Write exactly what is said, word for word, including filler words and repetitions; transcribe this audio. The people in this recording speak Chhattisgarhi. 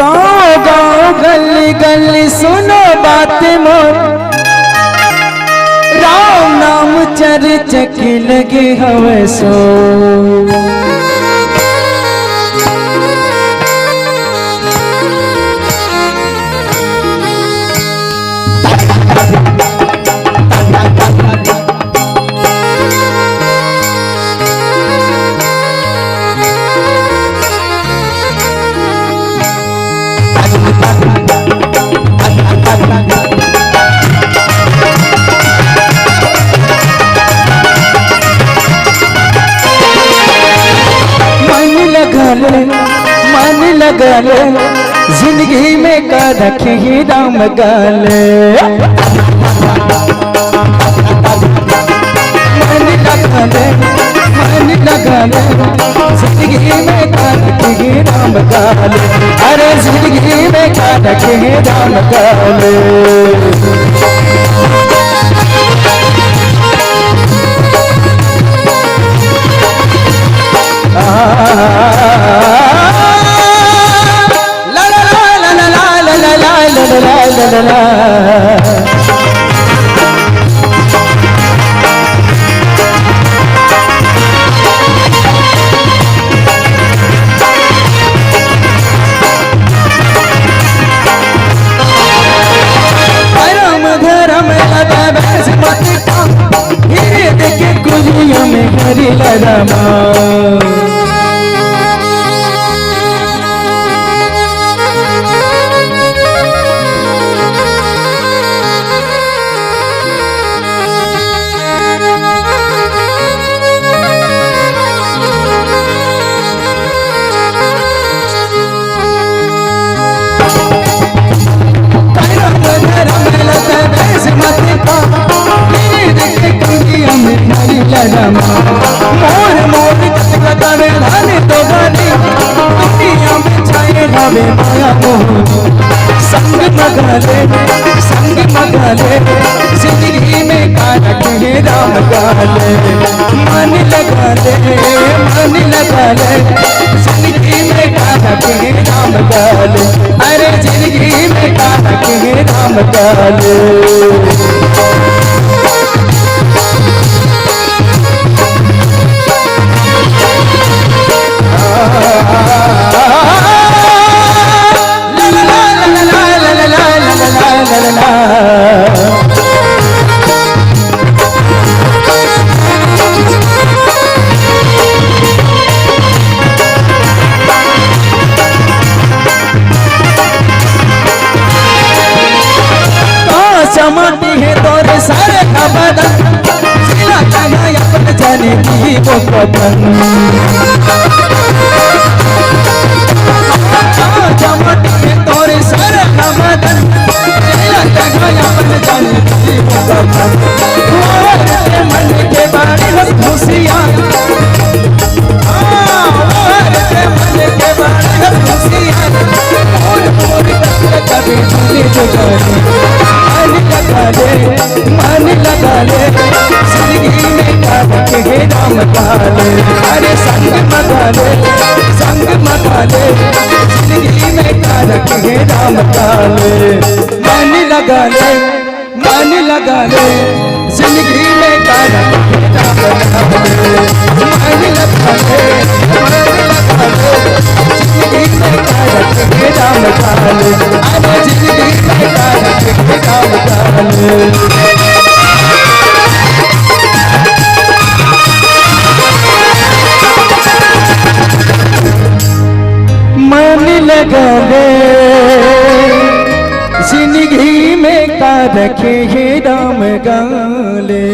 गाँव गाँव गली गली सुनो बात मोर, राम नाम चर्चा के लगे हवै सो। मन लगा ले, मन लगा ले, जिंदगी में का रखे ही राम गाले। मन लगा ले, मन लगा ले, जिंदगी में का रखे ही राम गाले। अरे जिंदगी में का रखे ही राम गाले। परम धर्म लगा बैस मत का, धीरे देखे कुलिया में हरि लरमा। मोर मोर कतका गावे धाने तो गाली, दुनिया में छाए हवे माया मोह। संग मगाले, संग मगाले, जिंदगी में का रखे राम गाले। मन लगा ले, मन लगा ले, जिंदगी में का रखे राम गाले। अरे जिंदगी में का रखे राम गाले। का चमक हे तोर सारे का बदन, सिला चढ़ा अपन जाने की वो पतन। का चमक हे तोर सारे का बदन, सिला चढ़ा अपन जाने की वो पतन। वो तेरे मन के बारे में खुशियाँ, हाँ, वो तेरे मन के बारे में खुशियाँ। कभी मन लगा ले, मन लगा ले, जिंदगी में का रखे राम काले। अरे संग मगा ले, संग मगा ले, जिंदगी में का रखे राम काले। मन लगा ले, मन लगा ले, जिंदगी में का रखे राम काले। मन लगा ले, मन लगा ले, जिंदगी में का रखे राम काले। अरे जिंदगी में का रखे राम काले। मन लगा ले, जिंदगी में का रखे हे राम गाले।